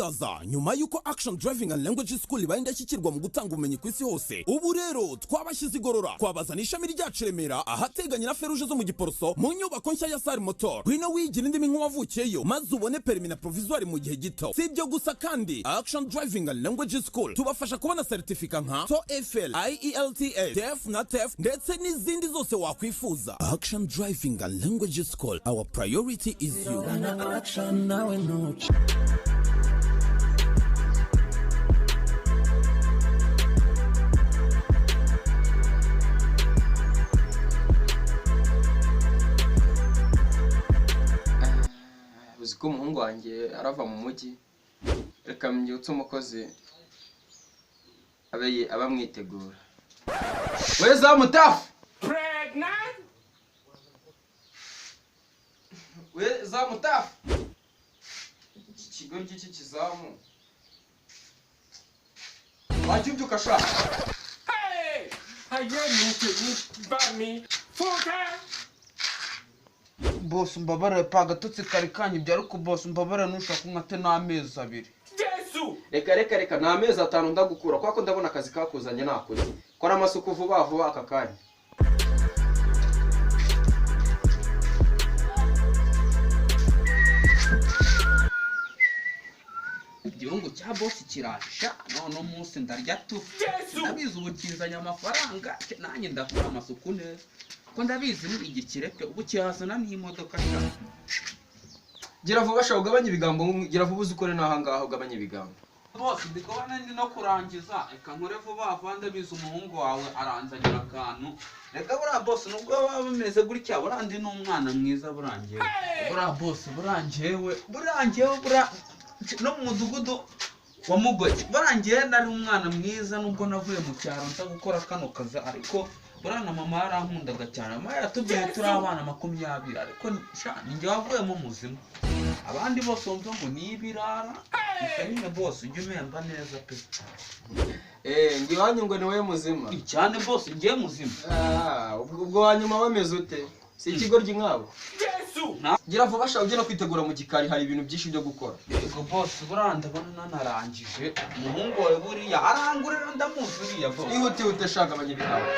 igitangaza nyuma y'uko Action Driving and Language School ibaye indashyikirwa mu gutanga ubumenyi ku isi hose, ubu rero twabashyize igorora, twabazana ishami ryacu i Remera ahateganye na feruje zo mu Giporoso mu nyubako nshya ya Sar Motor. Ngwino wigira indimi nk'uwavukiyeyo maze ubone permis na provisoire mu gihe gito. Si ibyo gusa kandi, Action Driving and Language School tubafasha kubona certificate nka TOEFL, IELTS, TEF na TEF ndetse n'izindi zose wakwifuza. Action Driving and Language School, our priority is you. Action nawe ntuce. Uzi ko umuhungu wanjye arava mu mujyi, reka mbyutse umukozi abe abamwitegura. We zamutafu we zamutafu, iki kigo ry'iki kizamu wajya ubyuka sha. Boss mbabarire pa agatotsi kari kanyibye, ariko boss mbabarire ntushaka unkate n'amezi 2. Reka reka reka, ni amezi 5 ndagukura kuko ndabona akazi kakuzanye nakoze. Kora amasuku vuba vuba aka kanya. Igihungu cya boss kirasha none umunsi ndarya tu. Ndabizi ubu kinzanye amafaranga, nanjye ndakora amasuku neza. Ko ndabizi ni igikireke ubu kihazana n'imodoka sha. Gira vuba sha ugabanye ibigambo, gira vuba uzikore naha ngaha ugabanye ibigambo. Boss ndi kubona ndi no kurangiza, reka nkore vuba vuba ndabizi umuhungu wawe aranzanira akantu. Reka buriya boss nubwo baba bameze gutya buriya ndi n'umwana mwiza burangiye. Buriya boss burangiyewe burangiyewe buriya no mu mudugudu wa Mugoyi burangiye nari umwana mwiza nubwo navuye mu cyaro nza gukora kano kazi, ariko buriya na mama yarankundaga cyane. Mama yaratubwiye turi abana 20 ariko sha ninjye wavuyemo muzima, abandi bose wumva ngo ni ibirara. Gusa nyine boss ujye umemba neza pe. Ngo iwanyu ngo ni wowe muzima cyane boss, ngiye muzima. Ubwo wanyuma wameze ute? Si ikigo ry'inkabo? Gira vuba sha ujye no kwitegura mu gikari, hari ibintu byinshi byo gukora. Yego boss buriya ndabona nanarangije. Umuhungu wawe buriya arangurira ndamuzi uriya boss. Ihute sha gabanya ibigambo.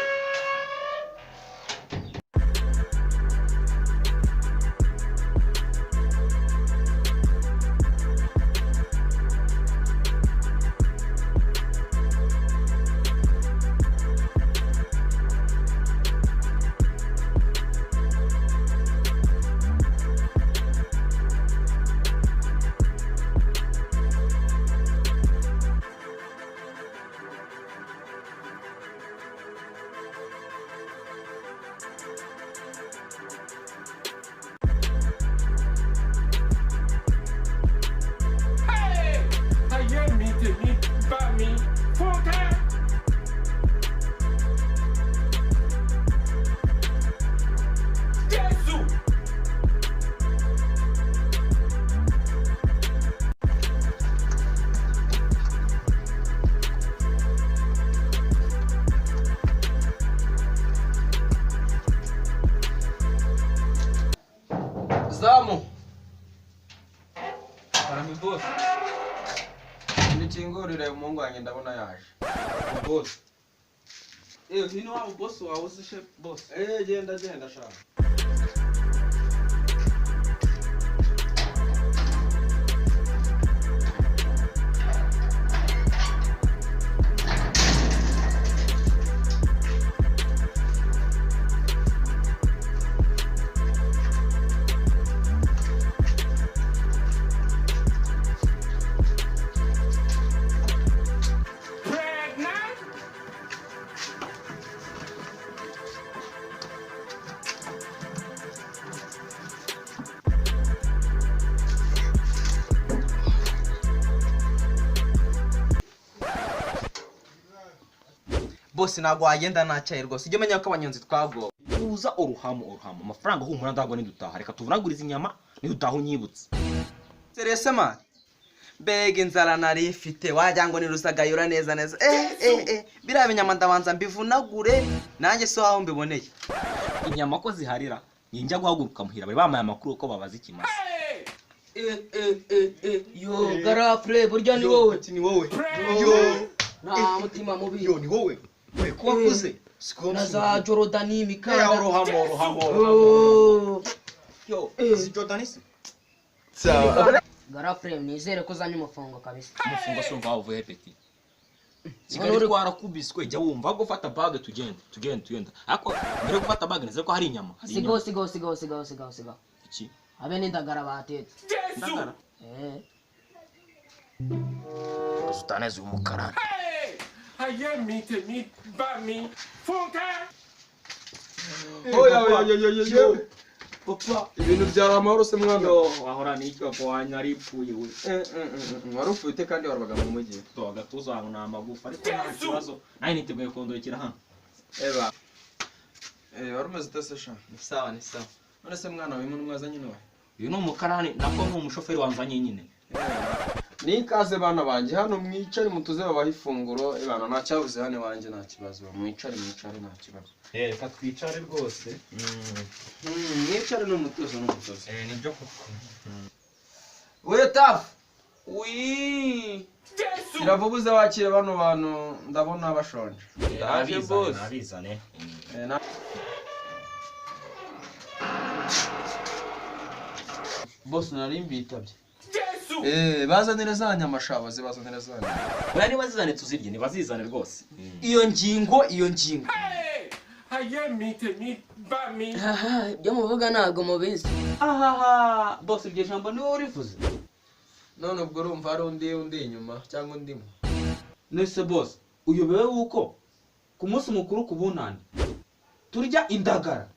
Zamu. Karame boss. Ndikingurire umuhungu wanjye ndabona yaje. Boss. Ni wa boss wawe uzi boss. Genda genda sha. Boss ntabwo wagenda nacyaye rwose, ujye umenya ko abanyonzi twagowe. Uza uruhamo uruhamo amafaranga humura ndagwa nidutaha, reka tuvunagurize inyama nidutaha unyibutse. Serese man, mbega inzara nari ifite wagira ngo ni rusagayura neza neza. Biriya binyama ndabanza mbivunagure nanjye so aho mbiboneye. Inyama ko ziharira ninjya guhaguruka muhira bari bamaye amakuru ko babaza ikimasa. Yo, garafure, burya ni wowe. Ni wowe. Yo, nta mutima mubi. Yo, ni wowe we ko wakuze? Na za Jorodani imikanda. Rohamo, rohamo. Oh. Yo, si Jordan se? Sawa. Garafure, nizere ko uzanye umufungo kabisa. Umufungo se umva wavuye peti? Kigali twarakubiswe, jya wumva ahubwo fata bag tugende, tugende, tugende. Ariko mbere yo gufata bag nizere ko hari inyama, hari Sigaho, inyama. sigaho, sigaho, sigaho, sigaho, sigaho. Iki? Habe n'indagara batetse. Ndagara. Eh. Utaneze umukara. Ayé mi tèmi bá mi Fúnkẹ́. Oya, oya, oya, oya, oya. Papa. Ibintu byari amahoro se mwana? Yo, wahora n'icyo papa wanyu aripfuye we. Wari upfuye ute kandi warabaga mu mujyi? To agatuza aho ni amagufa, ariko nta kibazo. Nanjye niteguye kondokera hano. Eba. Wari umeze ute se sha? Ni sawa, ni sawa. None se mwana wawe umuntu mwazanye ni we? Uyu ni umukarani, nako ni umushoferi wanzanye nyine. Ni ikaze bana banjye hano, mwicare mutuze babahe ifunguro. Ebana, nta cyabuze hano iwanjye, nta kibazo. Mwicare, mwicare, nta kibazo. Reka twicare rwose. Mwicare n'umutuzo, n'umutuzo. Nibyo koko. We tafu. Wi. Kiravuga uze wakire bano bantu, ndabona bashonje. Ndaje boss. Nabizane. Boss, nari mbitabye. Bazanire za nyama sha, bazanire za nyama. Oya, nibazizane tuzirye, nibazizane rwose. Iyo ngingo, iyo ngingo. Ayé mi tèmi bá mi. Aha, ibyo muvuga ntabwo mubizi. Ahaha, boss, iryo jambo ni wowe urivuze? None ubwo urumva hari undi inyuma cyangwa undimo? Nese boss, uyobewe wuko ku munsi mukuru ku bunani turya indagara?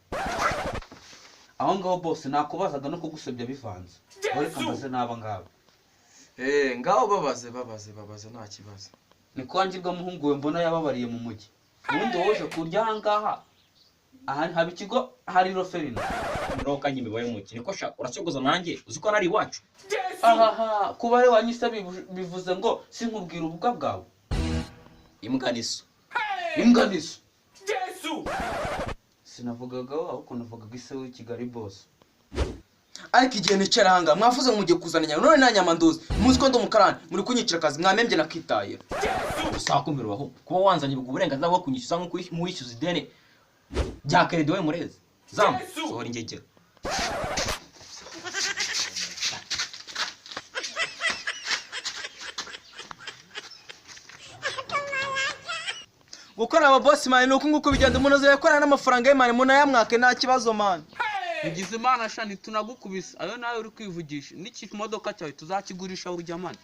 Aho ngaho boss nakubazaga no kugusebya bivanze. Reka mbaze n'aba ngaba. Ngaho babaze, babaze, babaze, nta kibazo. Niko wangirwa muhungu we mbona yababariye mu mujyi. Ubundi wowe uje kurya aha ngaha, aha haba ikigo hari roferina. Roka nyimibaye mu niko sha uracogoza nanjye uzi ko nari iwacu. Ahaha, kuba ari wanyise bivuze ngo sinkubwira ububwa bwawe. Imbwa niso. Imbwa niso. Sinavugaga wowe, ahubwo navugaga ise w'i Kigali boss. Ariko igihe nicara aha ngaha mwavuze ngo mugiye kuzana inyama, none nta nyama nduzi. Muzi ko ndi umukarani, muri kunyicira akazi, mwamembye nakitahira. Usakumira aho kuba wanzanye ubwo burenganzira bwo kunyishyuza nk'uko wishyuza ideni rya keredi we murezi. Zamu, sohora ingegera. Gukora aba boss man ni uku nguku bigenda, umuntu azayakorana n'amafaranga ye man, umuntu ayamwake nta kibazo man. Ugize Imana sha ntitunagukubise, ayo nawe uri kwivugisha n'ikimodoka cyawe tuzakigurisha urya mani.